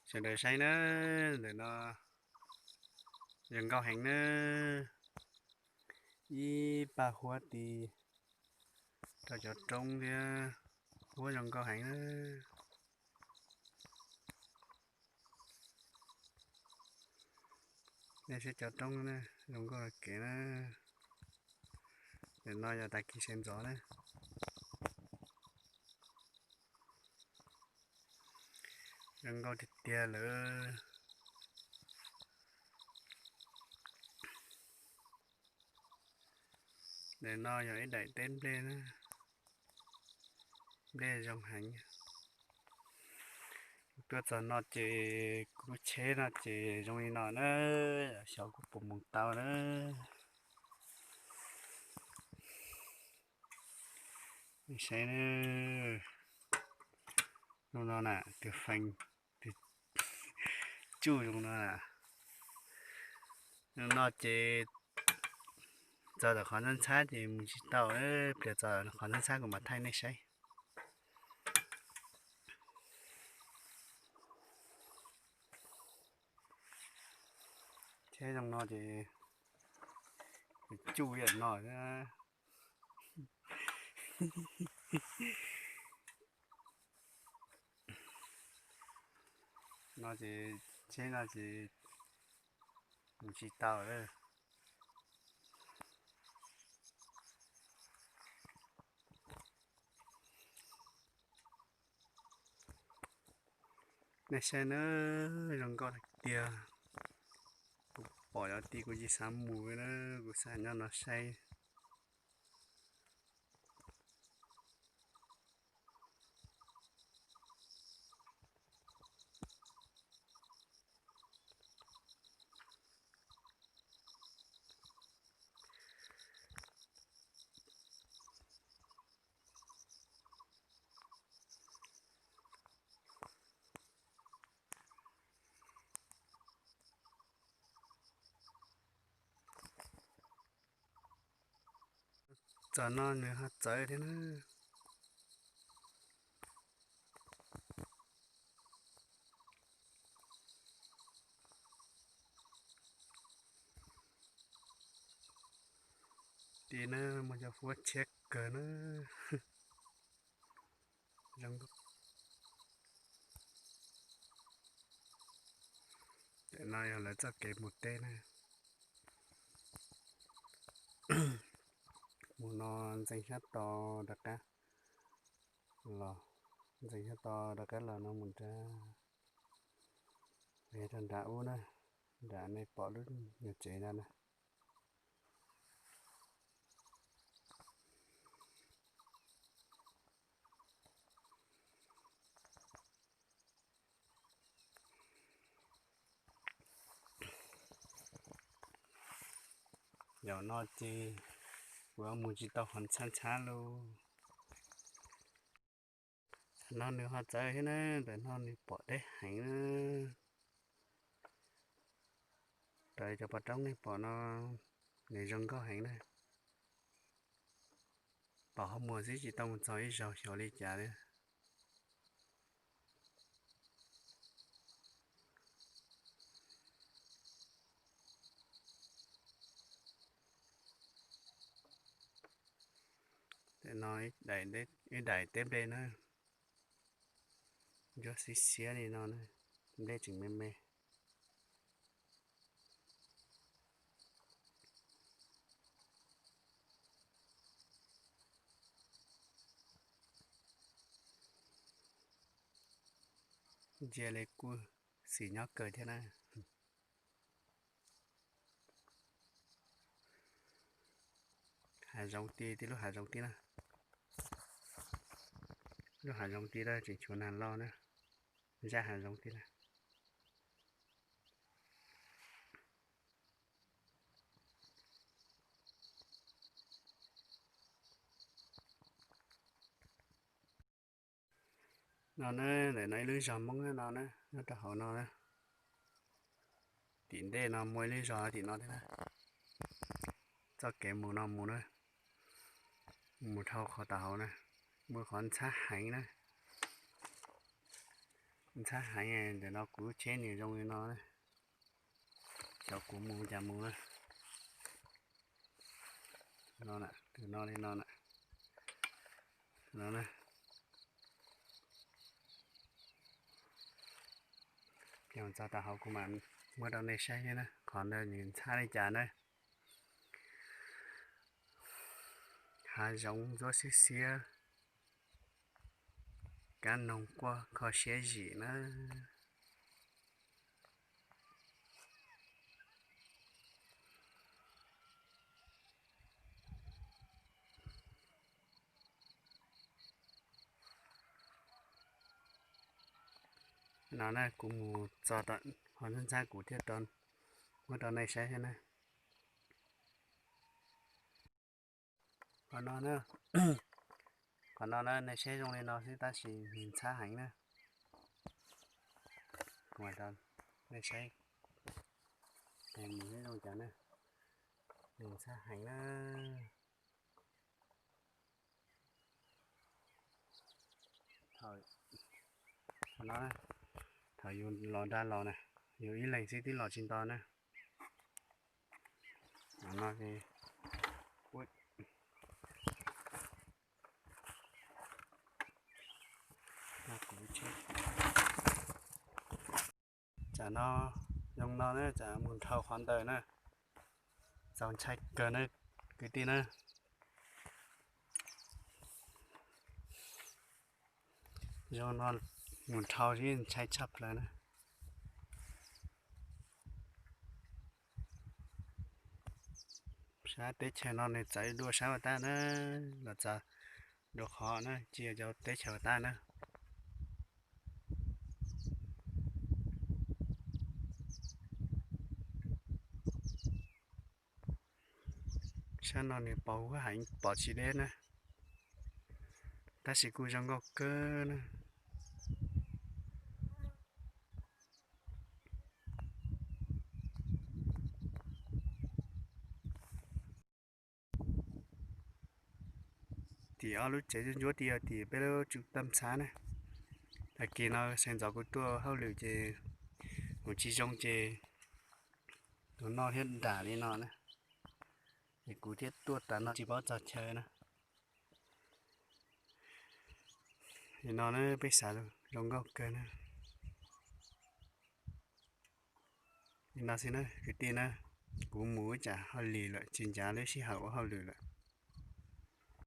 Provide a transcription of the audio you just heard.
Sawv daws saib na, ntawm no zoo nkauj heev na, ib pab huab ti rau cov roob thiab, huab zoo nkauj heev na. Nej saib cov roob na, zoo nkauj kev na. Ntawm no yog tag kis sawv ntxov na. Zoo nkauj tiag tiag lawm. Ntawm no yog ib daim teb nplej na, nplej zoo heev. Tuaj txog no ces kuv lub tsheb no ces zoo li no na, xyov kuv puas mus tau na. Nej saib na, zoo no na, tus feem, tus tsuj zoo no na. Zoo no ces txog tom qhov ntxhab ntxhab ces mus tsis tau, pliag txog qhov ntxhab ntxhab kuv mam thaij nej saib. Tsheb zoo no ces tsuj ib yam no. No ces tsheb no ces mus tsis tau lawm. Nej saib na, zoo nkauj tiag. Kuv pom cov tid kuv tsis xav mus na, kuv xav nyob no saib. Txog no nws ho txawv thiab na. Tim no muaj cov huab tshiab kawg na. Tam no yog lawv txoj kev mus teb na. Mus no ntxeev sab to rov qab los, ntxeev sab to rov qab los no mus nrad, rau nram ub na, nram nej pom lub nyuag tsev ntawd na. Zaum no ces kuv mus tsis tau qhov ntxhab ntxhab lauj. Tam no nws ho txawv thiab na, tam no nws pom deb heev na. Raws cov pov roob nej pom no, nws zoo nkauj heev na. Pom qhov muag xwb tsis tau mus txog ib zaug xyov li cas li. Tam no ib daim teb nplej na, ntsuab xiab xiab li no na, nplej tseem me me. Ntsia li kuj xim nyob kawg thiab na. Hav zoov tib, tib lub hav zoov tib na. Lub hav zoov tib na tseem tshuav nag loj na. Zaj hav zoov tib na. No na, ntawm no ib lub zos Hmoob no na, nyob rau hauv no na. Tim ntej no muaj ib lub zos tim no thiab na. Txoj kev mus no mus na, mus dhau qhov tom hauv na, muaj qhov ntxhab heev na. Ntxhab heev, ntawm no kuv lub tsheb nws zoo li no na. Xyov kuv mus cas mus na. No na, tus no li no na. No na. Ces txog tau hauv kuv mam muab rau nej saib thiab na, qhov ntawd nws ntxhab li cas na. Hav zoov ntsuab xiab xiab, kab noog quaj kho siab zim na. No na, kuv mus txog tom qhov ntxhab ntxhab kuv thiaj tau muab rau nej saib thiab na. Qhov no na, qhov no na nej saib zoo li no xwb tab sis nws ntxhab heev na. Kuv mam rau nej saib, mus zoo cas na, nws ntxhab heev na. Thaum, thaum yus los nrad los na, yus ib leeg xwb twb los tsis nto na. No ces, tsam no, zoo no na, tsam mus dhau qhov ntawd na, txaus ntshai kawg na kwv tij na. Zoo no mus dhau sib ntshai tshaj plaws na. Sab teb chaws no nws txawv dua sab ua tab na, los txog dua qhov na, tsis yog cov teb chaws ua tab na. Sab no nws pos huab heev pom tsis deb na, tab sis kuj zoo nkauj kawg na. Tim ob lub tsev ntsuab ntsuab tim yog tim peb lub tsum toj ntxhab na. Tag kis no sawv ntxov kuv tuaj hauj lwm ces mus tsis zoo ces tus noj thiab dam li no na, ces kuv thiaj tuaj tas no tsis paub txog chaw na. Li no na peb xav zoo nkauj kawg na. Li no xwb na kwv tij na, kuv mus ib tsam hauj lwm lawm tsis ncav lub sij hawm ua hauj lwm lawm.